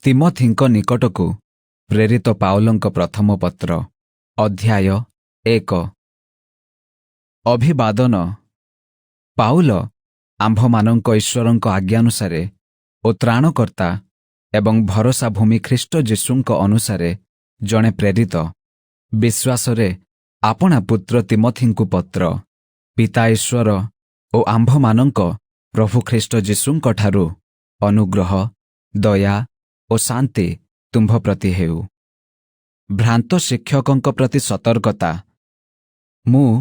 ତୀମଥିଙ୍କ ନିକଟକୁ ପ୍ରେରିତ ପାଉଲଙ୍କ ପ୍ରଥମ ପତ୍ର, ଅଧ୍ୟାୟ 1। ଅଭିବାଦନ। ପାଉଲ, ଆମ୍ଭମାନଙ୍କ ଈଶ୍ୱରଙ୍କ ଆଜ୍ଞାନୁସାରେ ଓ ତ୍ରାଣକର୍ତ୍ତା ଏବଂ ଭରସା ଭୂମି ଖ୍ରୀଷ୍ଟ ଯୀଶୁଙ୍କ ଅନୁସାରେ ଜଣେ ପ୍ରେରିତ, ବିଶ୍ୱାସରେ ଆପଣା ପୁତ୍ର ତୀମଥିଙ୍କୁ ପତ୍ର। ପିତା ଈଶ୍ୱର ଓ ଆମ୍ଭମାନଙ୍କ ପ୍ରଭୁ ଖ୍ରୀଷ୍ଟ ଯୀଶୁଙ୍କଠାରୁ ଅନୁଗ୍ରହ, ଦୟା ଓ ଶାନ୍ତି ତୁମ୍ଭ ପ୍ରତି ହେଉ। ଭ୍ରାନ୍ତ ଶିକ୍ଷକଙ୍କ ପ୍ରତି ସତର୍କତା। ମୁଁ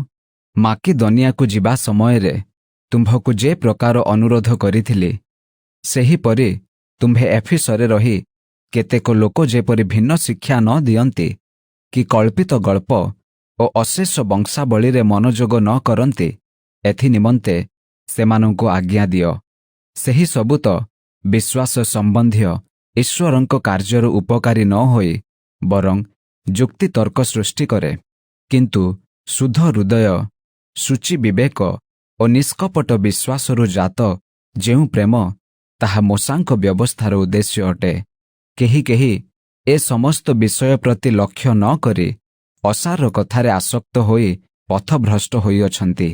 ମାକିଦନିଆକୁ ଯିବା ସମୟରେ ତୁମ୍ଭକୁ ଯେ ପ୍ରକାର ଅନୁରୋଧ କରିଥିଲି, ସେହିପରି ତୁମ୍ଭେ ଏଫିସରେ ରହି କେତେକ ଲୋକ ଯେପରି ଭିନ୍ନ ଶିକ୍ଷା ନ ଦିଅନ୍ତି କି କଳ୍ପିତ ଗଳ୍ପ ଓ ଅଶେଷ ବଂଶାବଳୀରେ ମନୋଯୋଗ ନ କରନ୍ତି, ଏଥି ନିମନ୍ତେ ସେମାନଙ୍କୁ ଆଜ୍ଞା ଦିଅ। ସେହି ସବୁ ତ ବିଶ୍ୱାସ ସମ୍ବନ୍ଧୀୟ ଈଶ୍ୱରଙ୍କ କାର୍ଯ୍ୟରୁ ଉପକାରୀ ନ ହୋଇ ବରଂ ଯୁକ୍ତିତର୍କ ସୃଷ୍ଟି କରେ। କିନ୍ତୁ ଶୁଦ୍ଧ ହୃଦୟ, ଶୁଚି ବିବେକ ଓ ନିଷ୍କପଟ ବିଶ୍ୱାସରୁ ଜାତ ଯେଉଁ ପ୍ରେମ, ତାହା ମୋଶାଙ୍କ ବ୍ୟବସ୍ଥାର ଉଦ୍ଦେଶ୍ୟ ଅଟେ। କେହି କେହି ଏ ସମସ୍ତ ବିଷୟ ପ୍ରତି ଲକ୍ଷ୍ୟ ନ କରି ଅସାର କଥାରେ ଆସକ୍ତ ହୋଇ ପଥଭ୍ରଷ୍ଟ ହୋଇଅଛନ୍ତି।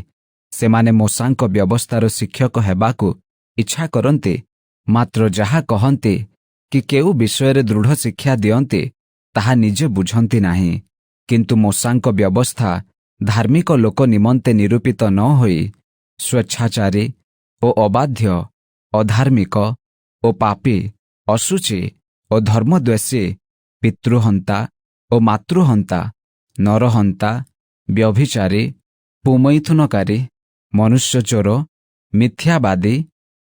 ସେମାନେ ମୋଶାଙ୍କ ବ୍ୟବସ୍ଥାର ଶିକ୍ଷକ ହେବାକୁ ଇଚ୍ଛା କରନ୍ତି, ମାତ୍ର ଯାହା କହନ୍ତି କି କେଉଁ ବିଷୟରେ ଦୃଢ଼ ଶିକ୍ଷା ଦିଅନ୍ତି, ତାହା ନିଜେ ବୁଝନ୍ତି ନାହିଁ। କିନ୍ତୁ ମୋଶାଙ୍କ ବ୍ୟବସ୍ଥା ଧାର୍ମିକ ଲୋକ ନିମନ୍ତେ ନିରୂପିତ ନ ହୋଇ ସ୍ୱେଚ୍ଛାଚାରୀ ଓ ଅବାଧ୍ୟ, ଅଧାର୍ମିକ ଓ ପାପୀ, ଅଶୁଚି ଓ ଧର୍ମଦ୍ୱେଷୀ, ପିତୃହନ୍ତା ଓ ମାତୃହନ୍ତା, ନରହନ୍ତା, ବ୍ୟଭିଚାରୀ, ପୁମୈଥୁନକାରୀ, ମନୁଷ୍ୟଚୋର, ମିଥ୍ୟାବାଦୀ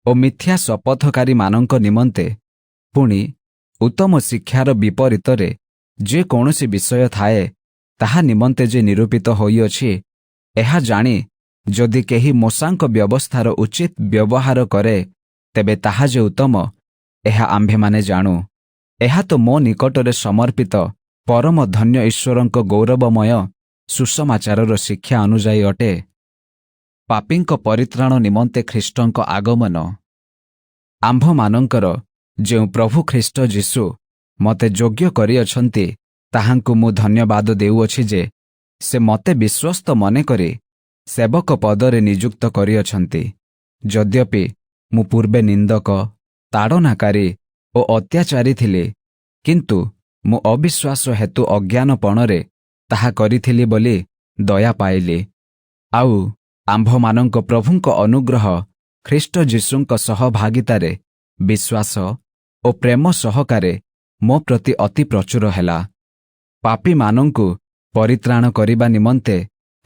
ଓ ମିଥ୍ୟା ଶପଥକାରୀମାନଙ୍କ ନିମନ୍ତେ, ପୁଣି ଉତ୍ତମ ଶିକ୍ଷାର ବିପରୀତରେ ଯେ କୌଣସି ବିଷୟ ଥାଏ, ତାହା ନିମନ୍ତେ ଯେ ନିରୂପିତ ହୋଇଅଛି, ଏହା ଜାଣି ଯଦି କେହି ମୋଶାଙ୍କ ବ୍ୟବସ୍ଥାର ଉଚିତ ବ୍ୟବହାର କରେ, ତେବେ ତାହା ଯେ ଉତ୍ତମ, ଏହା ଆମ୍ଭେମାନେ ଜାଣୁ। ଏହା ତ ମୋ ନିକଟରେ ସମର୍ପିତ ପରମ ଧନ୍ୟ ଈଶ୍ୱରଙ୍କ ଗୌରବମୟ ସୁସମାଚାରର ଶିକ୍ଷା ଅନୁଯାୟୀ ଅଟେ। ପାପୀଙ୍କ ପରିତ୍ରାଣ ନିମନ୍ତେ ଖ୍ରୀଷ୍ଟଙ୍କ ଆଗମନ। ଆମ୍ଭମାନଙ୍କର ଯେଉଁ ପ୍ରଭୁ ଖ୍ରୀଷ୍ଟ ଯୀଶୁ ମୋତେ ଯୋଗ୍ୟ କରିଅଛନ୍ତି, ତାହାଙ୍କୁ ମୁଁ ଧନ୍ୟବାଦ ଦେଉଅଛି ଯେ ସେ ମୋତେ ବିଶ୍ୱସ୍ତ ମନେକରି ସେବକ ପଦରେ ନିଯୁକ୍ତ କରିଅଛନ୍ତି। ଯଦ୍ୟପି ମୁଁ ପୂର୍ବେ ନିନ୍ଦକ, ତାଡ଼ନାକାରୀ ଓ ଅତ୍ୟାଚାରୀ ଥିଲି, କିନ୍ତୁ ମୁଁ ଅବିଶ୍ୱାସ ହେତୁ ଅଜ୍ଞାନପଣରେ ତାହା କରିଥିଲି ବୋଲି ଦୟା ପାଇଲି। ଆଉ ଆମ୍ଭମାନଙ୍କ ପ୍ରଭୁଙ୍କ ଅନୁଗ୍ରହ ଖ୍ରୀଷ୍ଟ ଯୀଶୁଙ୍କ ସହଭାଗିତାରେ ବିଶ୍ୱାସ ଓ ପ୍ରେମ ସହକାରେ ମୋ ପ୍ରତି ଅତି ପ୍ରଚୁର ହେଲା। ପାପୀମାନଙ୍କୁ ପରିତ୍ରାଣ କରିବା ନିମନ୍ତେ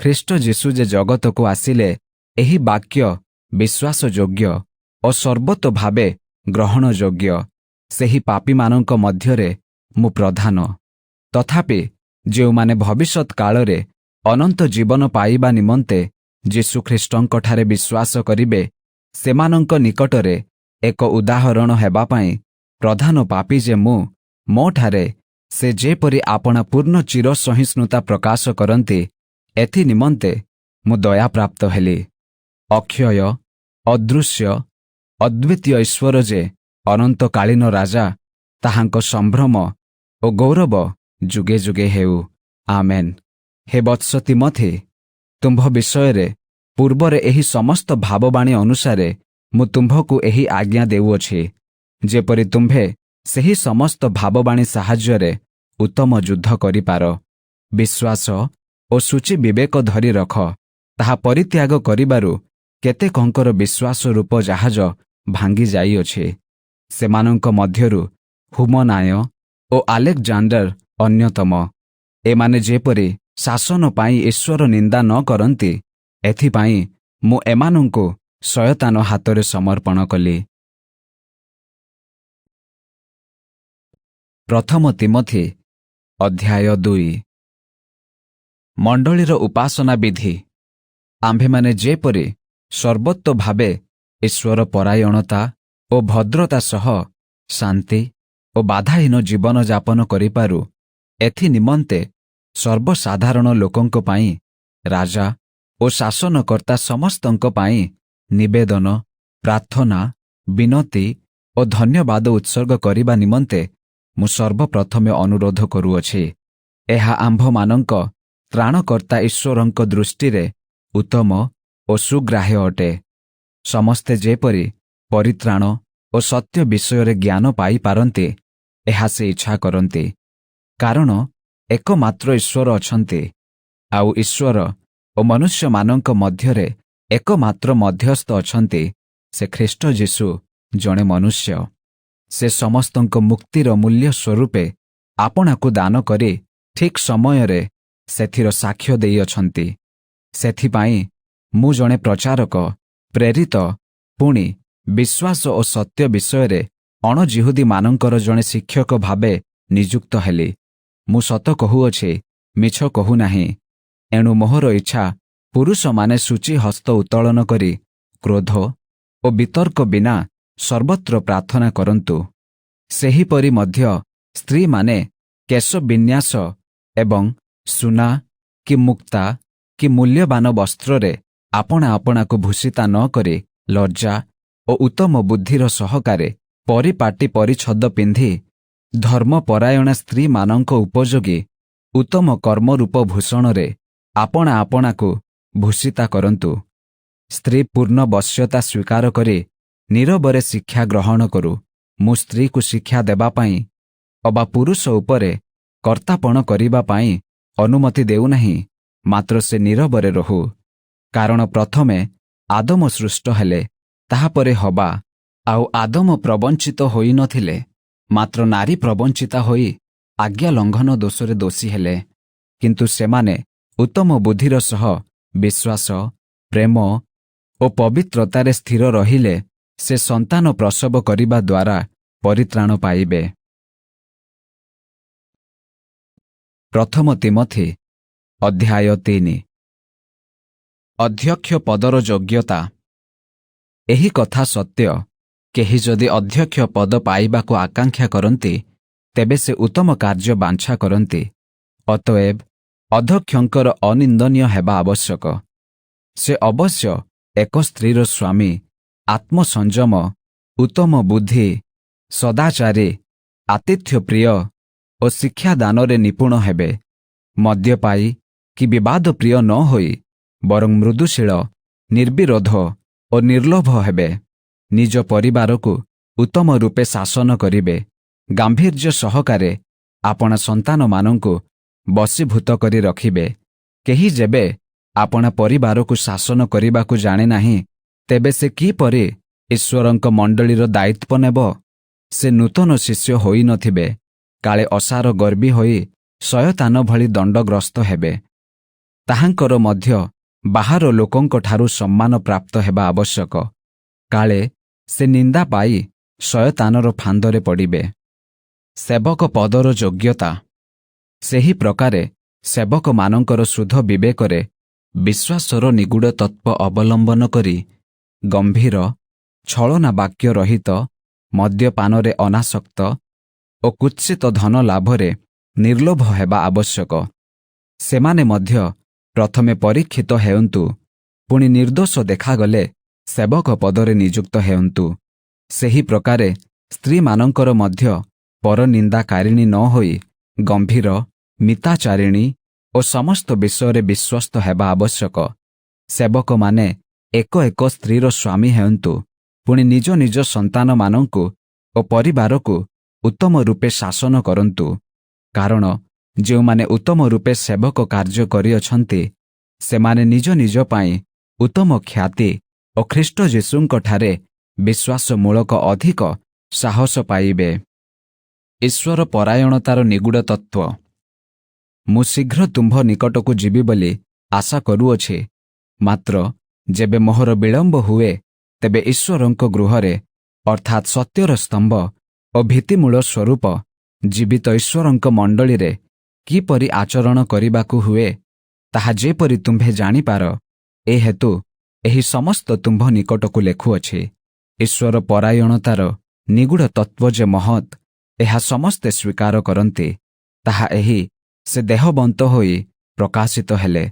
ଖ୍ରୀଷ୍ଟ ଯୀଶୁ ଯେ ଜଗତକୁ ଆସିଲେ, ଏହି ବାକ୍ୟ ବିଶ୍ୱାସଯୋଗ୍ୟ ଓ ସର୍ବତୋଭାବେ ଗ୍ରହଣଯୋଗ୍ୟ। ସେହି ପାପୀମାନଙ୍କ ମଧ୍ୟରେ ମୁଁ ପ୍ରଧାନ। ତଥାପି ଯେଉଁମାନେ ଭବିଷ୍ୟତ କାଳରେ ଅନନ୍ତ ଜୀବନ ପାଇବା ନିମନ୍ତେ ଯୀଶୁଖ୍ରୀଷ୍ଟଙ୍କଠାରେ ବିଶ୍ୱାସ କରିବେ, ସେମାନଙ୍କ ନିକଟରେ ଏକ ଉଦାହରଣ ହେବା ପାଇଁ ପ୍ରଧାନ ପାପୀ ଯେ ମୁଁ, ମୋଠାରେ ସେ ଯେପରି ଆପଣା ପୂର୍ଣ୍ଣ ଚିର ସହିଷ୍ଣୁତା ପ୍ରକାଶ କରନ୍ତି, ଏଥି ନିମନ୍ତେ ମୁଁ ଦୟାପ୍ରାପ୍ତ ହେଲି। ଅକ୍ଷୟ, ଅଦୃଶ୍ୟ, ଅଦ୍ୱିତୀୟ ଈଶ୍ୱର ଯେ ଅନନ୍ତକାଳୀନ ରାଜା, ତାହାଙ୍କ ସମ୍ଭ୍ରମ ଓ ଗୌରବ ଯୁଗେ ଯୁଗେ ହେଉ। ଆମେନ୍। ହେ ବତ୍ସ ତିମଥି, ତୁମ୍ଭ ବିଷୟରେ ପୂର୍ବରେ ଏହି ସମସ୍ତ ଭାବବାଣୀ ଅନୁସାରେ ମୁଁ ତୁମ୍ଭକୁ ଏହି ଆଜ୍ଞା ଦେଉଅଛି, ଯେପରି ତୁମ୍ଭେ ସେହି ସମସ୍ତ ଭାବବାଣୀ ସାହାଯ୍ୟରେ ଉତ୍ତମ ଯୁଦ୍ଧ କରିପାର। ବିଶ୍ୱାସ ଓ ଶୁଚି ବିବେକ ଧରି ରଖ। ତାହା ପରିତ୍ୟାଗ କରିବାରୁ କେତେକଙ୍କର ବିଶ୍ୱାସ ରୂପ ଜାହାଜ ଭାଙ୍ଗି ଯାଇଅଛି। ସେମାନଙ୍କ ମଧ୍ୟରୁ ହୁମନାୟ ଓ ଆଲେକ୍ଜାଣ୍ଡର ଅନ୍ୟତମ। ଏମାନେ ଯେପରି ଶାସନ ପାଇଁ ଈଶ୍ୱର ନିନ୍ଦା ନ କରନ୍ତି, ଏଥିପାଇଁ ମୁଁ ଏମାନଙ୍କୁ ଶୟତାନ ହାତରେ ସମର୍ପଣ କଲି। ପ୍ରଥମ ତିମଥି, ଅଧ୍ୟାୟ 2। ମଣ୍ଡଳୀର ଉପାସନା ବିଧି। ଆମ୍ଭେମାନେ ଯେପରି ସର୍ବତ୍ୱ ଭାବେ ଈଶ୍ୱର ପରାୟଣତା ଓ ଭଦ୍ରତା ସହ ଶାନ୍ତି ଓ ବାଧାହୀନ ଜୀବନଯାପନ କରିପାରୁ, ଏଥି ନିମନ୍ତେ ସର୍ବସାଧାରଣ ଲୋକଙ୍କ ପାଇଁ, ରାଜା ଓ ଶାସନକର୍ତ୍ତା ସମସ୍ତଙ୍କ ପାଇଁ ନିବେଦନ, ପ୍ରାର୍ଥନା, ବିନତି ଓ ଧନ୍ୟବାଦ ଉତ୍ସର୍ଗ କରିବା ନିମନ୍ତେ ମୁଁ ସର୍ବପ୍ରଥମେ ଅନୁରୋଧ କରୁଅଛି। ଏହା ଆମ୍ଭମାନଙ୍କ ତ୍ରାଣକର୍ତ୍ତା ଈଶ୍ୱରଙ୍କ ଦୃଷ୍ଟିରେ ଉତ୍ତମ ଓ ସୁଗ୍ରାହ୍ୟ ଅଟେ। ସମସ୍ତେ ଯେପରି ପରିତ୍ରାଣ ଓ ସତ୍ୟ ବିଷୟରେ ଜ୍ଞାନ ପାଇପାରନ୍ତି, ଏହା ସେ ଇଚ୍ଛା କରନ୍ତି। କାରଣ ଏକମାତ୍ର ଈଶ୍ୱର ଅଛନ୍ତି, ଆଉ ଈଶ୍ୱର ଓ ମନୁଷ୍ୟମାନଙ୍କ ମଧ୍ୟରେ ଏକମାତ୍ର ମଧ୍ୟସ୍ଥ ଅଛନ୍ତି, ସେ ଖ୍ରୀଷ୍ଟ ଯୀଶୁ, ଜଣେ ମନୁଷ୍ୟ। ସେ ସମସ୍ତଙ୍କ ମୁକ୍ତିର ମୂଲ୍ୟ ସ୍ୱରୂପେ ଆପଣାକୁ ଦାନ କରି ଠିକ୍ ସମୟରେ ସେଥିର ସାକ୍ଷ୍ୟ ଦେଇଅଛନ୍ତି। ସେଥିପାଇଁ ମୁଁ ଜଣେ ପ୍ରଚାରକ, ପ୍ରେରିତ, ପୁଣି ବିଶ୍ୱାସ ଓ ସତ୍ୟ ବିଷୟରେ ଅଣଜିହୁଦୀମାନଙ୍କର ଜଣେ ଶିକ୍ଷକ ଭାବେ ନିଯୁକ୍ତ ହେଲି। ମୁଁ ସତ କହୁଅଛି, ମିଛ କହୁନାହିଁ। ଏଣୁ ମୋହର ଇଚ୍ଛା, ପୁରୁଷମାନେ ଶୁଚି ହସ୍ତ ଉତ୍ତୋଳନ କରି କ୍ରୋଧ ଓ ବିତର୍କ ବିନା ସର୍ବତ୍ର ପ୍ରାର୍ଥନା କରନ୍ତୁ। ସେହିପରି ମଧ୍ୟ ସ୍ତ୍ରୀମାନେ କେଶବିନ୍ୟାସ ଏବଂ ସୁନା କି ମୁକ୍ତା କି ମୂଲ୍ୟବାନ ବସ୍ତ୍ରରେ ଆପଣା ଆପଣାକୁ ଭୂଷିତା ନ କରି ଲଜ୍ଜା ଓ ଉତ୍ତମ ବୁଦ୍ଧିର ସହକାରେ ପରିପାଟି ପରିଚ୍ଛଦ ପିନ୍ଧି ଧର୍ମପରାୟଣା ସ୍ତ୍ରୀମାନଙ୍କ ଉପଯୋଗୀ ଉତ୍ତମ କର୍ମରୂପ ଭୂଷଣରେ ଆପଣା ଆପଣାକୁ ଭୂଷିତା କରନ୍ତୁ। ସ୍ତ୍ରୀ ପୂର୍ଣ୍ଣ ବଶ୍ୟତା ସ୍ୱୀକାର କରି ନୀରବରେ ଶିକ୍ଷା ଗ୍ରହଣ କରୁ। ମୁଁ ସ୍ତ୍ରୀକୁ ଶିକ୍ଷା ଦେବା ପାଇଁ ଅବା ପୁରୁଷ ଉପରେ କର୍ତ୍ତାପଣ କରିବା ପାଇଁ ଅନୁମତି ଦେଉନାହିଁ, ମାତ୍ର ସେ ନୀରବରେ ରହୁ। କାରଣ ପ୍ରଥମେ ଆଦମ ସୃଷ୍ଟ ହେଲେ, ତାହାପରେ ହବା। ଆଉ ଆଦମ ପ୍ରବଞ୍ଚିତ ହୋଇନଥିଲେ, ମାତ୍ର ନାରୀ ପ୍ରବଞ୍ଚିତା ହୋଇ ଆଜ୍ଞା ଲଙ୍ଘନ ଦୋଷରେ ଦୋଷୀ ହେଲେ। କିନ୍ତୁ ସେମାନେ ଉତ୍ତମ ବୁଦ୍ଧିର ସହ ବିଶ୍ୱାସ, ପ୍ରେମ ଓ ପବିତ୍ରତାରେ ସ୍ଥିର ରହିଲେ ସେ ସନ୍ତାନ ପ୍ରସବ କରିବା ଦ୍ୱାରା ପରିତ୍ରାଣ ପାଇବେ। ପ୍ରଥମ ତିମଥି ଅଧ୍ୟାୟ 3। ଅଧ୍ୟକ୍ଷ ପଦର ଯୋଗ୍ୟତା। ଏହି କଥା ସତ୍ୟ, କେହି ଯଦି ଅଧ୍ୟକ୍ଷ ପଦ ପାଇବାକୁ ଆକାଂକ୍ଷା କରନ୍ତି, ତେବେ ସେ ଉତ୍ତମ କାର୍ଯ୍ୟ ବାଞ୍ଛା କରନ୍ତି। ଅତଏବ ଅଧ୍ୟକ୍ଷଙ୍କର ଅନିନ୍ଦନୀୟ ହେବା ଆବଶ୍ୟକ। ସେ ଅବଶ୍ୟ ଏକ ସ୍ତ୍ରୀର ସ୍ୱାମୀ, ଆତ୍ମସଂଯମ, ଉତ୍ତମ ବୁଦ୍ଧି, ସଦାଚାରୀ, ଆତିଥ୍ୟପ୍ରିୟ ଓ ଶିକ୍ଷାଦାନରେ ନିପୁଣ ହେବେ। ମଦ୍ୟପାୟୀ କି ବିବାଦପ୍ରିୟ ନ ହୋଇ ବରଂ ମୃଦୁଶୀଳ, ନିର୍ବିରୋଧ ଓ ନିର୍ଲୋଭ ହେବେ। ନିଜ ପରିବାରକୁ ଉତ୍ତମ ରୂପେ ଶାସନ କରିବେ। ଗାମ୍ଭୀର୍ଯ୍ୟ ସହକାରେ ଆପଣା ସନ୍ତାନମାନଙ୍କୁ ବଶୀଭୂତ କରି ରଖିବେ। କେହି ଯେବେ ଆପଣା ପରିବାରକୁ ଶାସନ କରିବାକୁ ଜାଣେ ନାହିଁ, ତେବେ ସେ କିପରି ଈଶ୍ୱରଙ୍କ ମଣ୍ଡଳୀର ଦାୟିତ୍ୱ ନେବ? ସେ ନୂତନ ଶିଷ୍ୟ ହୋଇନଥିବେ, କାଳେ ଅସାର ଗର୍ବୀ ହୋଇ ଶୟତାନ ଭଳି ଦଣ୍ଡଗ୍ରସ୍ତ ହେବେ। ତାହାଙ୍କର ମଧ୍ୟ ବାହାର ଲୋକଙ୍କଠାରୁ ସମ୍ମାନ ପ୍ରାପ୍ତ ହେବା ଆବଶ୍ୟକ, କାଳେ ସେ ନିନ୍ଦା ପାଇ ଶୟତାନର ଫାନ୍ଦରେ ପଡ଼ିବେ। ସେବକ ପଦର ଯୋଗ୍ୟତା। ସେହି ପ୍ରକାରେ ସେବକମାନଙ୍କର ଶୁଦ୍ଧ ବିବେକରେ ବିଶ୍ୱାସର ନିଗୂଢ଼ ତତ୍ତ୍ୱ ଅବଲମ୍ବନ କରି ଗମ୍ଭୀର, ଛଳନା ବାକ୍ୟ ରହିତ, ମଦ୍ୟପାନରେ ଅନାସକ୍ତ ଓ କୁତ୍ସିତ ଧନ ଲାଭରେ ନିର୍ଲୋଭ ହେବା ଆବଶ୍ୟକ। ସେମାନେ ମଧ୍ୟ ପ୍ରଥମେ ପରୀକ୍ଷିତ ହେଉନ୍ତୁ, ପୁଣି ନିର୍ଦ୍ଦୋଷ ଦେଖାଗଲେ ସେବକ ପଦରେ ନିଯୁକ୍ତ ହେଉନ୍ତୁ। ସେହି ପ୍ରକାରେ ସ୍ତ୍ରୀମାନଙ୍କର ମଧ୍ୟ ପରନିନ୍ଦାକାରିଣୀ ନ ହୋଇ ଗମ୍ଭୀର, ମିତାଚାରିଣୀ ଓ ସମସ୍ତ ବିଷୟରେ ବିଶ୍ୱସ୍ତ ହେବା ଆବଶ୍ୟକ। ସେବକମାନେ ଏକ ଏକ ସ୍ତ୍ରୀର ସ୍ୱାମୀ ହେଉନ୍ତୁ, ପୁଣି ନିଜ ନିଜ ସନ୍ତାନମାନଙ୍କୁ ଓ ପରିବାରକୁ ଉତ୍ତମ ରୂପେ ଶାସନ କରନ୍ତୁ। କାରଣ ଯେଉଁମାନେ ଉତ୍ତମ ରୂପେ ସେବକ କାର୍ଯ୍ୟ କରିଅଛନ୍ତି, ସେମାନେ ନିଜ ନିଜ ପାଇଁ ଉତ୍ତମ ଖ୍ୟାତି ଓ ଖ୍ରୀଷ୍ଟ ଯୀଶୁଙ୍କଠାରେ ବିଶ୍ୱାସମୂଳକ ଅଧିକ ସାହସ ପାଇବେ। ଈଶ୍ୱର ପରାୟଣତାର ନିଗୂଢ଼ ତତ୍ତ୍ୱ। ମୁଁ ଶୀଘ୍ର ତୁମ୍ଭ ନିକଟକୁ ଯିବି ବୋଲି ଆଶା କରୁଅଛି। ମାତ୍ର ଯେବେ ମୋହର ବିଳମ୍ବ ହୁଏ, ତେବେ ଈଶ୍ୱରଙ୍କ ଗୃହରେ, ଅର୍ଥାତ୍ ସତ୍ୟର ସ୍ତମ୍ଭ ଓ ଭିତ୍ତିମୂଳ ସ୍ୱରୂପ ଜୀବିତ ଈଶ୍ୱରଙ୍କ ମଣ୍ଡଳୀରେ କିପରି ଆଚରଣ କରିବାକୁ ହୁଏ, ତାହା ଯେପରି ତୁମ୍ଭେ ଜାଣିପାର, ଏ ହେତୁ ଏହି ସମସ୍ତ ତୁମ୍ଭ ନିକଟକୁ ଲେଖୁଅଛି। ଈଶ୍ୱର ପରାୟଣତାର ନିଗୂଢ଼ ତତ୍ତ୍ୱ ଯେ ମହତ୍, ଏହା ସମସ୍ତେ ସ୍ୱୀକାର କରନ୍ତି। ତାହା ଏହି, ସେ ଦେହବନ୍ତ ହୋଇ ପ୍ରକାଶିତ ହେଲେ,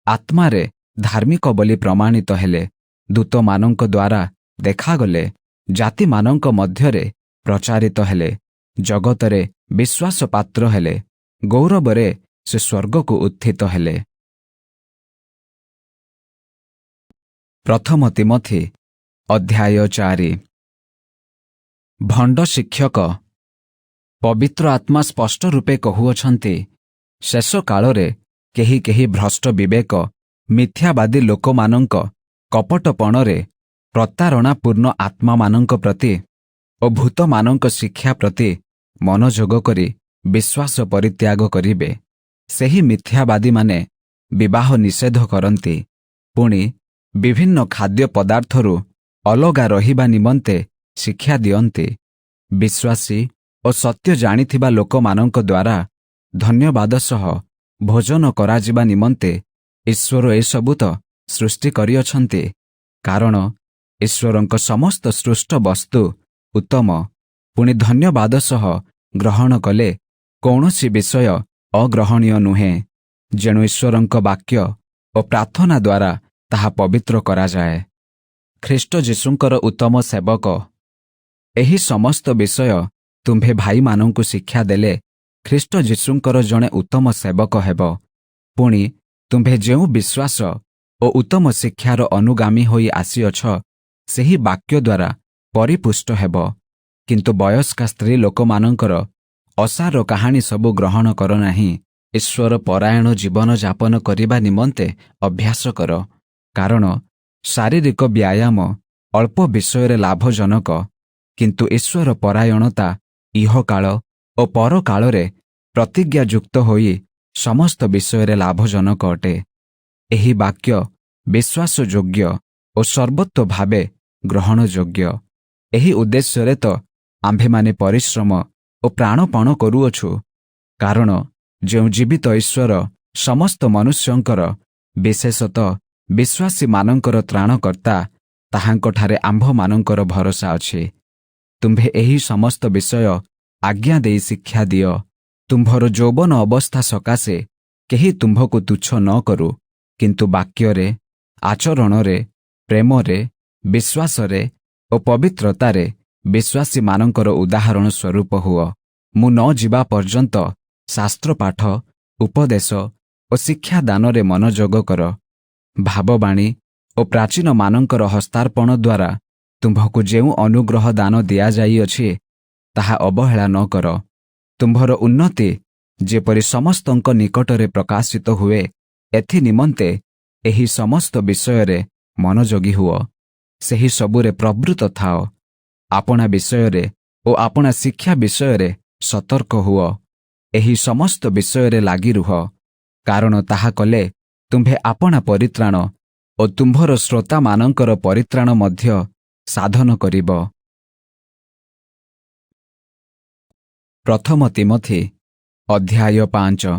ଆତ୍ମାରେ ଧାର୍ମିକ ବୋଲି ପ୍ରମାଣିତ ହେଲେ, ଦୂତମାନଙ୍କ ଦ୍ୱାରା ଦେଖାଗଲେ, ଜାତିମାନଙ୍କ ମଧ୍ୟରେ ପ୍ରଚାରିତ ହେଲେ, ଜଗତରେ ବିଶ୍ୱାସ ପାତ୍ର ହେଲେ, ଗୌରବରେ ସେ ସ୍ୱର୍ଗକୁ ଉତ୍ଥିତ ହେଲେ। ପ୍ରଥମ ତୀମଥି ଅଧ୍ୟାୟ 4। ଭଣ୍ଡ ଶିକ୍ଷକ। ପବିତ୍ର ଆତ୍ମା ସ୍ପଷ୍ଟ ରୂପେ କହୁଅଛନ୍ତି, ଶେଷ କାଳରେ କେହି କେହି ଭ୍ରଷ୍ଟ ବିବେକ ମିଥ୍ୟାବାଦୀ ଲୋକମାନଙ୍କ କପଟପଣରେ ପ୍ରତାରଣାପୂର୍ଣ୍ଣ ଆତ୍ମାମାନଙ୍କ ପ୍ରତି ଓ ଭୂତମାନଙ୍କ ଶିକ୍ଷା ପ୍ରତି ମନୋଯୋଗ କରି ବିଶ୍ୱାସ ପରିତ୍ୟାଗ କରିବେ। ସେହି ମିଥ୍ୟାବାଦୀମାନେ ବିବାହ ନିଷେଧ କରନ୍ତି, ପୁଣି ବିଭିନ୍ନ ଖାଦ୍ୟ ପଦାର୍ଥରୁ ଅଲଗା ରହିବା ନିମନ୍ତେ ଶିକ୍ଷା ଦିଅନ୍ତି। ବିଶ୍ୱାସୀ ଓ ସତ୍ୟ ଜାଣିଥିବା ଲୋକମାନଙ୍କ ଦ୍ୱାରା ଧନ୍ୟବାଦ ସହ ଭୋଜନ କରାଯିବା ନିମନ୍ତେ ଈଶ୍ୱର ଏସବୁ ତ ସୃଷ୍ଟି କରିଅଛନ୍ତି। କାରଣ ଈଶ୍ୱରଙ୍କ ସମସ୍ତ ସୃଷ୍ଟ ବସ୍ତୁ ଉତ୍ତମ, ପୁଣି ଧନ୍ୟବାଦ ସହ ଗ୍ରହଣ କଲେ କୌଣସି ବିଷୟ ଅଗ୍ରହଣୀୟ ନୁହେଁ, ଯେଣୁ ଈଶ୍ୱରଙ୍କ ବାକ୍ୟ ଓ ପ୍ରାର୍ଥନା ଦ୍ୱାରା ତାହା ପବିତ୍ର କରାଯାଏ। ଖ୍ରୀଷ୍ଟ ଯୀଶୁଙ୍କର ଉତ୍ତମ ସେବକ। ଏହି ସମସ୍ତ ବିଷୟ ତୁମ୍ଭେ ଭାଇମାନଙ୍କୁ ଶିକ୍ଷା ଦେଲେ ଖ୍ରୀଷ୍ଟ ଯୀଶୁଙ୍କର ଜଣେ ଉତ୍ତମ ସେବକ ହେବ। ପୁଣି ତୁମ୍ଭେ ଯେଉଁ ବିଶ୍ୱାସ ଓ ଉତ୍ତମ ଶିକ୍ଷାର ଅନୁଗାମୀ ହୋଇ ଆସିଅଛ, ସେହି ବାକ୍ୟ ଦ୍ୱାରା ପରିପୁଷ୍ଟ ହେବ। କିନ୍ତୁ ବୟସ୍କା ସ୍ତ୍ରୀ ଲୋକମାନଙ୍କର ଅସାର କାହାଣୀ ସବୁ ଗ୍ରହଣ କର ନାହିଁ। ଈଶ୍ୱର ପରାୟଣ ଜୀବନ ଯାପନ କରିବା ନିମନ୍ତେ ଅଭ୍ୟାସ କର। କାରଣ ଶାରୀରିକ ବ୍ୟାୟାମ ଅଳ୍ପ ବିଷୟରେ ଲାଭଜନକ, କିନ୍ତୁ ଈଶ୍ୱର ପରାୟଣତା ଇହକାଳ ଓ ପରକାଳରେ ପ୍ରତିଜ୍ଞାଯୁକ୍ତ ହୋଇ ସମସ୍ତ ବିଷୟରେ ଲାଭଜନକ ଅଟେ। ଏହି ବାକ୍ୟ ବିଶ୍ୱାସଯୋଗ୍ୟ ଓ ସର୍ବତ୍ୱ ଭାବେ ଗ୍ରହଣଯୋଗ୍ୟ। ଏହି ଉଦ୍ଦେଶ୍ୟରେ ତ ଆମ୍ଭେମାନେ ପରିଶ୍ରମ ଓ ପ୍ରାଣପଣ କରୁଅଛୁ, କାରଣ ଯେଉଁ ଜୀବିତ ଈଶ୍ୱର ସମସ୍ତ ମନୁଷ୍ୟଙ୍କର, ବିଶେଷତଃ ବିଶ୍ୱାସୀମାନଙ୍କର ତ୍ରାଣକର୍ତ୍ତା, ତାହାଙ୍କଠାରେ ଆମ୍ଭମାନଙ୍କର ଭରସା ଅଛି। ତୁମ୍ଭେ ଏହି ସମସ୍ତ ବିଷୟ ଆଜ୍ଞା ଦେଇ ଶିକ୍ଷା ଦିଅ। ତୁମ୍ଭର ଯୌବନ ଅବସ୍ଥା ସକାଶେ କେହି ତୁମ୍ଭକୁ ତୁଚ୍ଛ ନ କରୁ, କିନ୍ତୁ ବାକ୍ୟରେ, ଆଚରଣରେ, ପ୍ରେମରେ, ବିଶ୍ୱାସରେ ଓ ପବିତ୍ରତାରେ ବିଶ୍ୱାସୀମାନଙ୍କର ଉଦାହରଣ ସ୍ୱରୂପ ହୁଅ। ମୁଁ ନ ଯିବା ପର୍ଯ୍ୟନ୍ତ ଶାସ୍ତ୍ରପାଠ, ଉପଦେଶ ଓ ଶିକ୍ଷାଦାନରେ ମନୋଯୋଗ କର। ଭାବବାଣୀ ଓ ପ୍ରାଚୀନମାନଙ୍କର ହସ୍ତାର୍ପଣ ଦ୍ୱାରା ତୁମ୍ଭକୁ ଯେଉଁ ଅନୁଗ୍ରହ ଦାନ ଦିଆଯାଇଅଛି, ତାହା ଅବହେଳା ନ କର। ତୁମ୍ଭର ଉନ୍ନତି ଯେପରି ସମସ୍ତଙ୍କ ନିକଟରେ ପ୍ରକାଶିତ ହୁଏ, ଏଥି ନିମନ୍ତେ ଏହି ସମସ୍ତ ବିଷୟରେ ମନୋଯୋଗୀ ହୁଅ, ସେହି ସବୁରେ ପ୍ରବୃତ୍ତ ଥାଅ। ଆପଣା ବିଷୟରେ ଓ ଆପଣା ଶିକ୍ଷା ବିଷୟରେ ସତର୍କ ହୁଅ। ଏହି ସମସ୍ତ ବିଷୟରେ ଲାଗି ରୁହ, କାରଣ ତାହା କଲେ ତୁମ୍ଭେ ଆପଣା ପରିତ୍ରାଣ ଓ ତୁମ୍ଭର ଶ୍ରୋତାମାନଙ୍କର ପରିତ୍ରାଣ ମଧ୍ୟ ସାଧନ କରିବ। ପ୍ରଥମ ତୀମଥି ଅଧ୍ୟାୟ 5।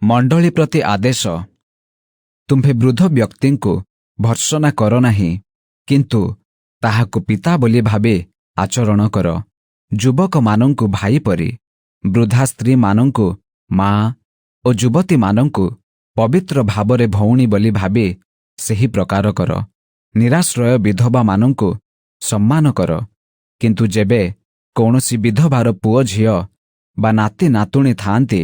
ମଣ୍ଡଳୀ ପ୍ରତି ଆଦେଶ। ତୁମ୍ଭେ ବୃଦ୍ଧ ବ୍ୟକ୍ତିଙ୍କୁ ଭର୍ତ୍ସନା କର ନାହିଁ, କିନ୍ତୁ ତାହାକୁ ପିତା ବୋଲି ଭାବି ଆଚରଣ କର। ଯୁବକମାନଙ୍କୁ ଭାଇ ପରି, ବୃଦ୍ଧା ସ୍ତ୍ରୀମାନଙ୍କୁ ମା ଓ ଯୁବତୀମାନଙ୍କୁ ପବିତ୍ର ଭାବରେ ଭଉଣୀ ବୋଲି ଭାବି ସେହି ପ୍ରକାର କର। ନିରାଶ୍ରୟ ବିଧବାମାନଙ୍କୁ ସମ୍ମାନ କର। କିନ୍ତୁ ଯେବେ କୌଣସି ବିଧବାର ପୁଅ ଝିଅ ବା ନାତି ନାତୁଣୀ ଥାଆନ୍ତି,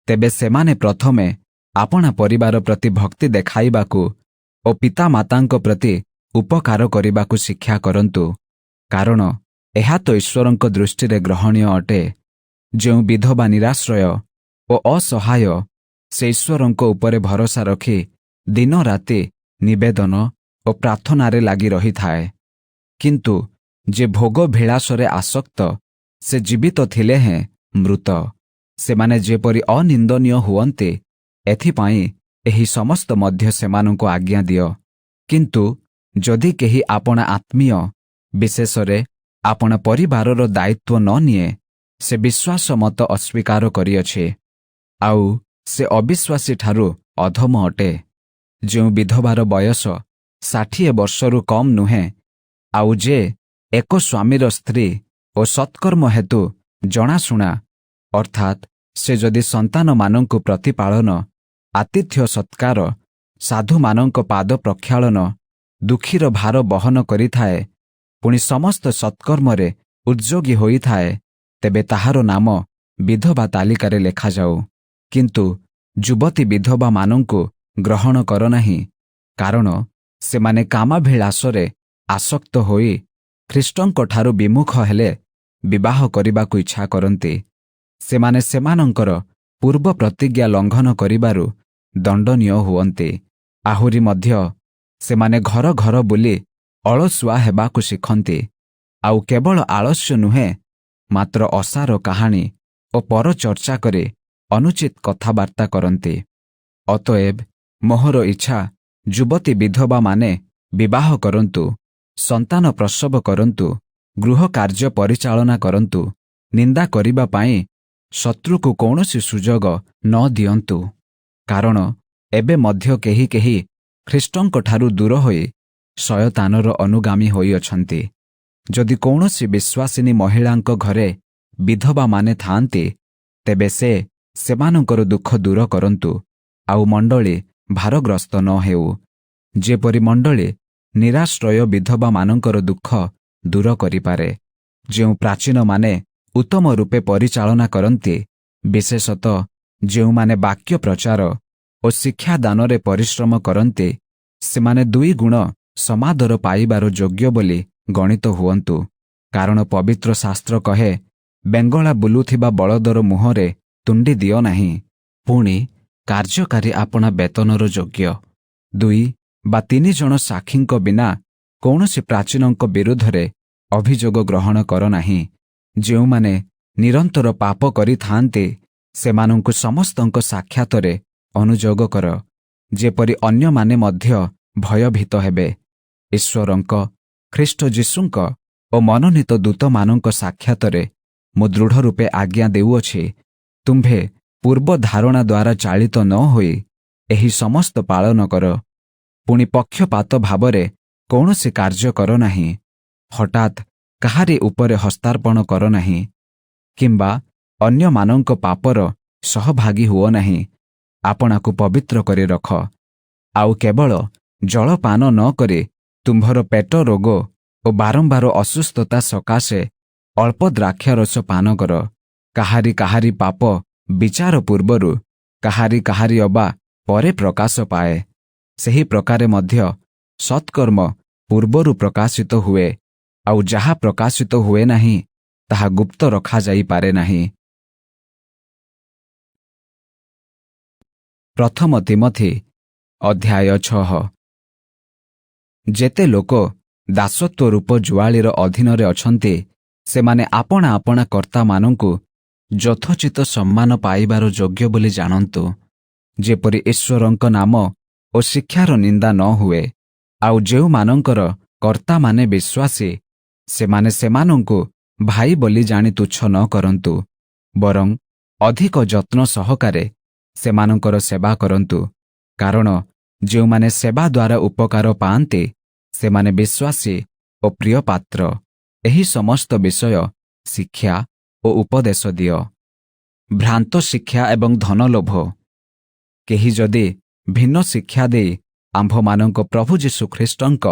ତେବେ ସେମାନେ ପ୍ରଥମେ ଆପଣା ପରିବାର ପ୍ରତି ଭକ୍ତି ଦେଖାଇବାକୁ ଓ ପିତାମାତାଙ୍କ ପ୍ରତି ଉପକାର କରିବାକୁ ଶିକ୍ଷା କରନ୍ତୁ, କାରଣ ଏହା ତ ଈଶ୍ୱରଙ୍କ ଦୃଷ୍ଟିରେ ଗ୍ରହଣୀୟ ଅଟେ। ଯେଉଁ ବିଧବା ନିରାଶ୍ରୟ ଓ ଅସହାୟ, ସେ ଈଶ୍ୱରଙ୍କ ଉପରେ ଭରସା ରଖି ଦିନରାତି ନିବେଦନ ଓ ପ୍ରାର୍ଥନାରେ ଲାଗି ରହିଥାଏ। କିନ୍ତୁ ଯେ ଭୋଗଭିଳାଷରେ ଆସକ୍ତ, ସେ ଜୀବିତ ଥିଲେ ହେଁ ମୃତ। ସେମାନେ ଯେପରି ଅନିନ୍ଦନୀୟ ହୁଅନ୍ତି, ଏଥିପାଇଁ ଏହି ସମସ୍ତ ମଧ୍ୟ ସେମାନଙ୍କୁ ଆଜ୍ଞା ଦିଅ। କିନ୍ତୁ ଯଦି କେହି ଆପଣା ଆତ୍ମୀୟ, ବିଶେଷରେ ଆପଣା ପରିବାରର ଦାୟିତ୍ୱ ନ ନିଏ, ସେ ବିଶ୍ୱାସ ମତ ଅସ୍ୱୀକାର କରିଅଛି, ଆଉ ସେ ଅବିଶ୍ୱାସୀଠାରୁ ଅଧମ ଅଟେ। ଯେଉଁ ବିଧବାର ବୟସ 60 ବର୍ଷରୁ କମ୍ ନୁହେଁ, ଆଉ ଯେ ଏକ ସ୍ୱାମୀର ସ୍ତ୍ରୀ ଓ ସତ୍କର୍ମ ହେତୁ ଜଣାଶୁଣା, ଅର୍ଥାତ୍ ସେ ଯଦି ସନ୍ତାନମାନଙ୍କୁ ପ୍ରତିପାଳନ, ଆତିଥ୍ୟ ସତ୍କାର, ସାଧୁମାନଙ୍କ ପାଦ ପ୍ରକ୍ଷାଳନ, ଦୁଃଖୀର ଭାର ବହନ କରିଥାଏ, ପୁଣି ସମସ୍ତ ସତ୍କର୍ମରେ ଉଦ୍ଯୋଗୀ ହୋଇଥାଏ, ତେବେ ତାହାର ନାମ ବିଧବା ତାଲିକାରେ ଲେଖାଯାଉ। କିନ୍ତୁ ଯୁବତୀ ବିଧବାମାନଙ୍କୁ ଗ୍ରହଣ କର ନାହିଁ, କାରଣ ସେମାନେ କାମାଭିଳାଷରେ ଆସକ୍ତ ହୋଇ ଖ୍ରୀଷ୍ଟଙ୍କଠାରୁ ବିମୁଖ ହେଲେ ବିବାହ କରିବାକୁ ଇଚ୍ଛା କରନ୍ତି। ସେମାନେ ସେମାନଙ୍କର ପୂର୍ବ ପ୍ରତିଜ୍ଞା ଲଙ୍ଘନ କରିବାରୁ ଦଣ୍ଡନୀୟ ହୁଅନ୍ତି। ଆହୁରି ମଧ୍ୟ ସେମାନେ ଘର ଘର ବୁଲି ଅଳସୁଆ ହେବାକୁ ଶିଖନ୍ତି। ଆଉ କେବଳ ଆଳସ୍ୟ ନୁହେଁ, ମାତ୍ର ଅସାର କାହାଣୀ ଓ ପରଚର୍ଚ୍ଚା କରି ଅନୁଚିତ କଥାବାର୍ତ୍ତା କରନ୍ତି। ଅତଏବ ମୋହର ଇଚ୍ଛା, ଯୁବତୀ ବିଧବାମାନେ ବିବାହ କରନ୍ତୁ, ସନ୍ତାନ ପ୍ରସବ କରନ୍ତୁ, ଗୃହ କାର୍ଯ୍ୟ ପରିଚାଳନା କରନ୍ତୁ, ନିନ୍ଦା କରିବା ପାଇଁ ଶତ୍ରୁକୁ କୌଣସି ସୁଯୋଗ ନ ଦିଅନ୍ତୁ। କାରଣ ଏବେ ମଧ୍ୟ କେହି କେହି ଖ୍ରୀଷ୍ଟଙ୍କଠାରୁ ଦୂର ହୋଇ ଶୟତାନର ଅନୁଗାମୀ ହୋଇଅଛନ୍ତି। ଯଦି କୌଣସି ବିଶ୍ୱାସିନୀ ମହିଳାଙ୍କ ଘରେ ବିଧବାମାନେ ଥାଆନ୍ତି, ତେବେ ସେ ସେମାନଙ୍କର ଦୁଃଖ ଦୂର କରନ୍ତୁ, ଆଉ ମଣ୍ଡଳୀ ଭାରଗ୍ରସ୍ତ ନ ହେଉ, ଯେପରି ମଣ୍ଡଳୀ ନିରାଶ୍ରୟ ବିଧବାମାନଙ୍କର ଦୁଃଖ ଦୂର କରିପାରେ। ଯେଉଁ ପ୍ରାଚୀନମାନେ ଉତ୍ତମ ରୂପେ ପରିଚାଳନା କରନ୍ତି, ବିଶେଷତଃ ଯେଉଁମାନେ ବାକ୍ୟ ପ୍ରଚାର ଓ ଶିକ୍ଷାଦାନରେ ପରିଶ୍ରମ କରନ୍ତି, ସେମାନେ ଦୁଇ ଗୁଣ ସମାଦର ପାଇବାର ଯୋଗ୍ୟ ବୋଲି ଗଣିତ ହୁଅନ୍ତୁ। କାରଣ ପବିତ୍ର ଶାସ୍ତ୍ର କହେ, ବେଙ୍ଗଳା ବୁଲୁଥିବା ବଳଦର ମୁହଁରେ ତୁଣ୍ଡି ଦିଅ ନାହିଁ। ପୁଣି, କାର୍ଯ୍ୟକାରୀ ଆପଣା ବେତନର ଯୋଗ୍ୟ। ଦୁଇ ବା ତିନି ଜଣ ସାକ୍ଷୀଙ୍କ ବିନା କୌଣସି ପ୍ରାଚୀନଙ୍କ ବିରୁଦ୍ଧରେ ଅଭିଯୋଗ ଗ୍ରହଣ କର ନାହିଁ। ଯେଉଁମାନେ ନିରନ୍ତର ପାପ କରିଥାନ୍ତି, ସେମାନଙ୍କୁ ସମସ୍ତଙ୍କ ସାକ୍ଷାତରେ ଅନୁଯୋଗ କର, ଯେପରି ଅନ୍ୟମାନେ ମଧ୍ୟ ଭୟଭୀତ ହେବେ। ଈଶ୍ୱରଙ୍କ, ଖ୍ରୀଷ୍ଟ ଯୀଶୁଙ୍କ ଓ ମନୋନୀତ ଦୂତମାନଙ୍କ ସାକ୍ଷାତରେ ମୁଁ ଦୃଢ଼ ରୂପେ ଆଜ୍ଞା ଦେଉଅଛି, ତୁମ୍ଭେ ପୂର୍ବ ଧାରଣା ଦ୍ୱାରା ଚାଳିତ ନ ହୋଇ ଏହି ସମସ୍ତ ପାଳନ କର। ପୁଣି ପକ୍ଷପାତ ଭାବରେ କୌଣସି କାର୍ଯ୍ୟ କର ନାହିଁ। ହଠାତ୍ କାହାରି ଉପରେ ହସ୍ତାର୍ପଣ କର ନାହିଁ କିମ୍ବା ଅନ୍ୟମାନଙ୍କ ପାପର ସହଭାଗୀ ହୁଅ ନାହିଁ। ଆପଣାକୁ ପବିତ୍ର କରି ରଖ। ଆଉ କେବଳ ଜଳପାନ ନ କରି ତୁମ୍ଭର ପେଟ ରୋଗ ଓ ବାରମ୍ବାର ଅସୁସ୍ଥତା ସକାଶେ ଅଳ୍ପ ଦ୍ରାକ୍ଷାରସ ପାନ କର। କାହାରି କାହାରି ପାପ ବିଚାର ପୂର୍ବରୁ, କାହାରି କାହାରି ଅବା ପରେ ପ୍ରକାଶ ପାଏ। ସେହି ପ୍ରକାରେ ମଧ୍ୟ ସତ୍କର୍ମ ପୂର୍ବରୁ ପ୍ରକାଶିତ ହୁଏ, ଆଉ ଯାହା ପ୍ରକାଶିତ ହୁଏ ନାହିଁ, ତାହା ଗୁପ୍ତ ରଖାଯାଇପାରେ ନାହିଁ। ପ୍ରଥମ ତୀମଥି ଅଧ୍ୟାୟ 6। ଯେତେ ଲୋକ ଦାସତ୍ୱ ରୂପ ଜୁଆଳିର ଅଧୀନରେ ଅଛନ୍ତି, ସେମାନେ ଆପଣା ଆପଣା କର୍ତ୍ତାମାନଙ୍କୁ ଯଥୋଚିତ ସମ୍ମାନ ପାଇବାର ଯୋଗ୍ୟ ବୋଲି ଜାଣନ୍ତୁ, ଯେପରି ଈଶ୍ୱରଙ୍କ ନାମ ଓ ଶିକ୍ଷାର ନିନ୍ଦା ନ ହୁଏ। ଆଉ ଯେଉଁମାନଙ୍କର କର୍ତ୍ତାମାନେ ବିଶ୍ୱାସୀ, ସେମାନେ ସେମାନଙ୍କୁ ଭାଇ ବୋଲି ଜାଣି ତୁଚ୍ଛ ନ କରନ୍ତୁ, ବରଂ ଅଧିକ ଯତ୍ନ ସହକାରେ ସେମାନଙ୍କର ସେବା କରନ୍ତୁ। କାରଣ ଯେଉଁମାନେ ସେବା ଦ୍ୱାରା ଉପକାର ପାଆନ୍ତି, ସେମାନେ ବିଶ୍ୱାସୀ ଓ ପ୍ରିୟପାତ୍ର। ଏହି ସମସ୍ତ ବିଷୟ ଶିକ୍ଷା ଓ ଉପଦେଶ ଦିଅ। ଭ୍ରାନ୍ତ ଶିକ୍ଷା ଏବଂ ଧନଲୋଭ। କେହି ଯଦି ଭିନ୍ନ ଶିକ୍ଷା ଦେଇ ଆମ୍ଭମାନଙ୍କ ପ୍ରଭୁ ଯୀଶୁ ଖ୍ରୀଷ୍ଟଙ୍କ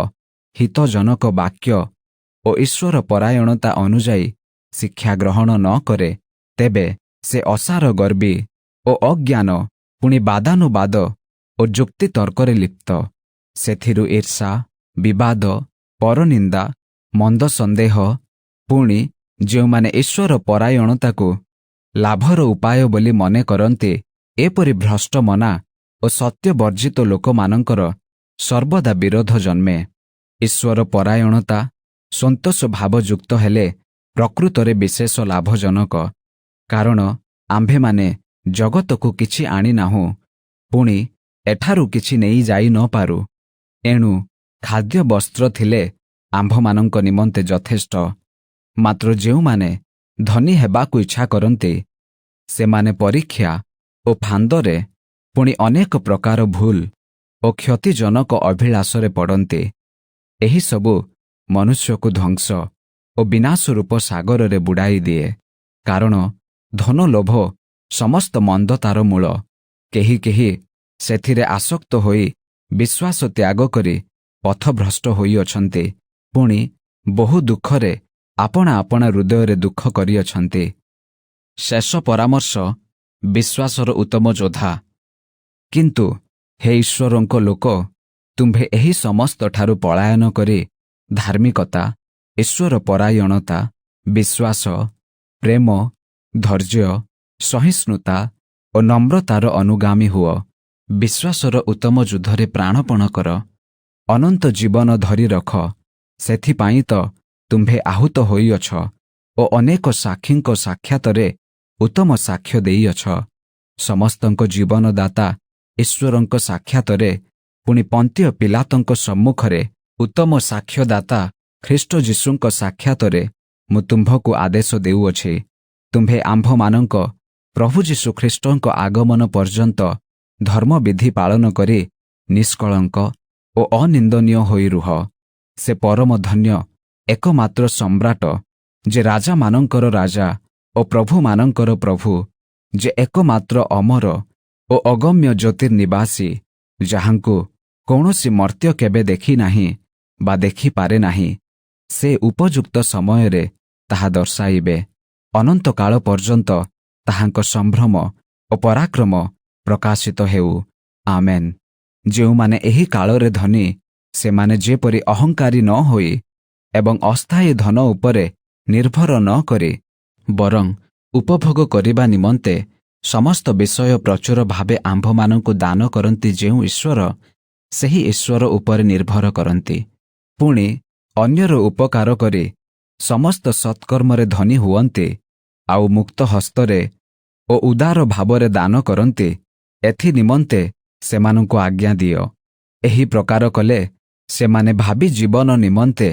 ହିତଜନକ ବାକ୍ୟ ଓ ଈଶ୍ୱର ପରାୟଣତା ଅନୁଯାୟୀ ଶିକ୍ଷା ଗ୍ରହଣ ନ କରେ, ତେବେ ସେ ଅସାର ଗର୍ବୀ ଓ ଅଜ୍ଞାନ, ପୁଣି ବାଦାନୁବାଦ ଓ ଯୁକ୍ତିତର୍କରେ ଲିପ୍ତ। ସେଥିରୁ ଈର୍ଷା, ବିବାଦ, ପରନିନ୍ଦା, ମନ୍ଦ ସନ୍ଦେହ, ପୁଣି ଯେଉଁମାନେ ଈଶ୍ୱର ପରାୟଣତାକୁ ଲାଭର ଉପାୟ ବୋଲି ମନେ କରନ୍ତି, ଏପରି ଭ୍ରଷ୍ଟମନା ଓ ସତ୍ୟବର୍ଜିତ ଲୋକମାନଙ୍କର ସର୍ବଦା ବିରୋଧ ଜନ୍ମେ। ଈଶ୍ୱର ପରାୟଣତା ସନ୍ତୋଷ ଭାବଯୁକ୍ତ ହେଲେ ପ୍ରକୃତରେ ବିଶେଷ ଲାଭଜନକ। କାରଣ ଆମ୍ଭେମାନେ ଜଗତକୁ କିଛି ଆଣିନାହୁଁ, ପୁଣି ଏଠାରୁ କିଛି ନେଇ ଯାଇ ନ ପାରୁ। ଏଣୁ ଖାଦ୍ୟ ବସ୍ତ୍ର ଥିଲେ ଆମ୍ଭମାନଙ୍କ ନିମନ୍ତେ ଯଥେଷ୍ଟ। ମାତ୍ର ଯେଉଁମାନେ ଧନୀ ହେବାକୁ ଇଚ୍ଛା କରନ୍ତି, ସେମାନେ ପରୀକ୍ଷା ଓ ଫାନ୍ଦରେ, ପୁଣି ଅନେକ ପ୍ରକାର ଭୁଲ ଓ କ୍ଷତିଜନକ ଅଭିଳାଷରେ ପଡ଼ନ୍ତି। ଏହିସବୁ ମନୁଷ୍ୟକୁ ଧ୍ୱଂସ ଓ ବିନାଶ ରୂପ ସାଗରରେ ବୁଡ଼ାଇ ଦିଏ। କାରଣ ଧନଲୋଭ ସମସ୍ତ ମନ୍ଦତାର ମୂଳ। କେହି କେହି ସେଥିରେ ଆସକ୍ତ ହୋଇ ବିଶ୍ୱାସ ତ୍ୟାଗ କରି ପଥଭ୍ରଷ୍ଟ ହୋଇଅଛନ୍ତି, ପୁଣି ବହୁ ଦୁଃଖରେ ଆପଣା ଆପଣା ହୃଦୟରେ ଦୁଃଖ କରିଅଛନ୍ତି। ଶେଷ ପରାମର୍ଶ, ବିଶ୍ୱାସର ଉତ୍ତମ ଯୋଦ୍ଧା। କିନ୍ତୁ ହେ ଈଶ୍ୱରଙ୍କ ଲୋକ, ତୁମ୍ଭେ ଏହି ସମସ୍ତଠାରୁ ପଳାୟନ କରି ଧାର୍ମିକତା, ଈଶ୍ୱର ପରାୟଣତା, ବିଶ୍ୱାସ, ପ୍ରେମ, ଧୈର୍ଯ୍ୟ, ସହିଷ୍ଣୁତା ଓ ନମ୍ରତାର ଅନୁଗାମୀ ହୁଅ। ବିଶ୍ୱାସର ଉତ୍ତମ ଯୁଦ୍ଧରେ ପ୍ରାଣପଣ କର। ଅନନ୍ତ ଜୀବନ ଧରି ରଖ। ସେଥିପାଇଁ ତ ତୁମ୍ଭେ ଆହୁତ ହୋଇଅଛ ଓ ଅନେକ ସାକ୍ଷୀଙ୍କ ସାକ୍ଷାତରେ ଉତ୍ତମ ସାକ୍ଷ୍ୟ ଦେଇଅଛ। ସମସ୍ତଙ୍କ ଜୀବନଦାତା ଈଶ୍ୱରଙ୍କ ସାକ୍ଷାତରେ, ପୁଣି ପନ୍ତୀୟ ପିଲାତଙ୍କ ସମ୍ମୁଖରେ ଉତ୍ତମ ସାକ୍ଷ୍ୟଦାତା ଖ୍ରୀଷ୍ଟ ଯୀଶୁଙ୍କ ସାକ୍ଷାତରେ ମୁଁ ତୁମ୍ଭକୁ ଆଦେଶ ଦେଉଅଛି, ତୁମ୍ଭେ ଆମ୍ଭମାନଙ୍କ ପ୍ରଭୁ ଯୀଶୁ ଖ୍ରୀଷ୍ଟଙ୍କ ଆଗମନ ପର୍ଯ୍ୟନ୍ତ ଧର୍ମବିଧି ପାଳନ କରି ନିଷ୍କଳଙ୍କ ଓ ଅନିନ୍ଦନୀୟ ହୋଇ ରୁହ। ସେ ପରମ ଧନ୍ୟ ଏକମାତ୍ର ସମ୍ରାଟ, ଯେ ରାଜାମାନଙ୍କର ରାଜା ଓ ପ୍ରଭୁମାନଙ୍କର ପ୍ରଭୁ, ଯେ ଏକମାତ୍ର ଅମର ଓ ଅଗମ୍ୟ ଜ୍ୟୋତିର୍ନିବାସୀ, ଯାହାଙ୍କୁ କୌଣସି ମର୍ତ୍ତ୍ୟ କେବେ ଦେଖିନାହିଁ ବା ଦେଖିପାରେ ନାହିଁ, ସେ ଉପଯୁକ୍ତ ସମୟରେ ତାହା ଦର୍ଶାଇବେ। ଅନନ୍ତକାଳ ପର୍ଯ୍ୟନ୍ତ ତାହାଙ୍କ ସମ୍ଭ୍ରମ ଓ ପରାକ୍ରମ ପ୍ରକାଶିତ ହେଉ। ଆମେନ୍। ଯେଉଁମାନେ ଏହି କାଳରେ ଧନୀ, ସେମାନେ ଯେପରି ଅହଙ୍କାରୀ ନ ହୋଇ ଏବଂ ଅସ୍ଥାୟୀ ଧନ ଉପରେ ନିର୍ଭର ନ କରି, ବରଂ ଉପଭୋଗ କରିବା ନିମନ୍ତେ ସମସ୍ତ ବିଷୟ ପ୍ରଚୁର ଭାବେ ଆମ୍ଭମାନଙ୍କୁ ଦାନ କରନ୍ତି ଯେଉଁ ଈଶ୍ୱର, ସେହି ଈଶ୍ୱର ଉପରେ ନିର୍ଭର କରନ୍ତି। ପୁଣି ଅନ୍ୟର ଉପକାର କରି ସମସ୍ତ ସତ୍କର୍ମରେ ଧନୀ ହୁଅନ୍ତି, ଆଉ ମୁକ୍ତ ହସ୍ତରେ ଓ ଉଦାର ଭାବରେ ଦାନ କରନ୍ତି, ଏଥି ନିମନ୍ତେ ସେମାନଙ୍କୁ ଆଜ୍ଞା ଦିଅ। ଏହି ପ୍ରକାର କଲେ ସେମାନେ ଭାବି ଜୀବନ ନିମନ୍ତେ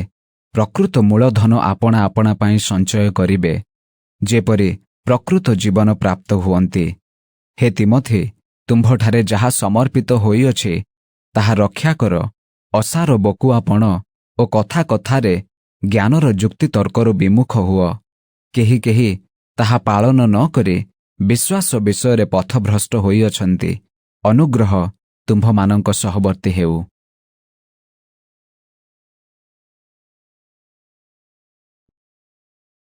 ପ୍ରକୃତ ମୂଳଧନ ଆପଣା ଆପଣା ପାଇଁ ସଞ୍ଚୟ କରିବେ, ଯେପରି ପ୍ରକୃତ ଜୀବନ ପ୍ରାପ୍ତ ହୁଅନ୍ତି। ହେ ତିମଥି, ତୁମ୍ଭଠାରେ ଯାହା ସମର୍ପିତ ହୋଇଅଛି, ତାହା ରକ୍ଷା କର। ଅସାର ବକୁଆପଣ ଓ କଥା କଥାରେ ଜ୍ଞାନର ଯୁକ୍ତିତର୍କରୁ ବିମୁଖ ହୁଅ। କେହି କେହି ତାହା ପାଳନ ନ କରି ବିଶ୍ୱାସ ବିଷୟରେ ପଥଭ୍ରଷ୍ଟ ହୋଇଅଛନ୍ତି। ଅନୁଗ୍ରହ ତୁମ୍ଭମାନଙ୍କ ସହବର୍ତ୍ତୀ ହେଉ।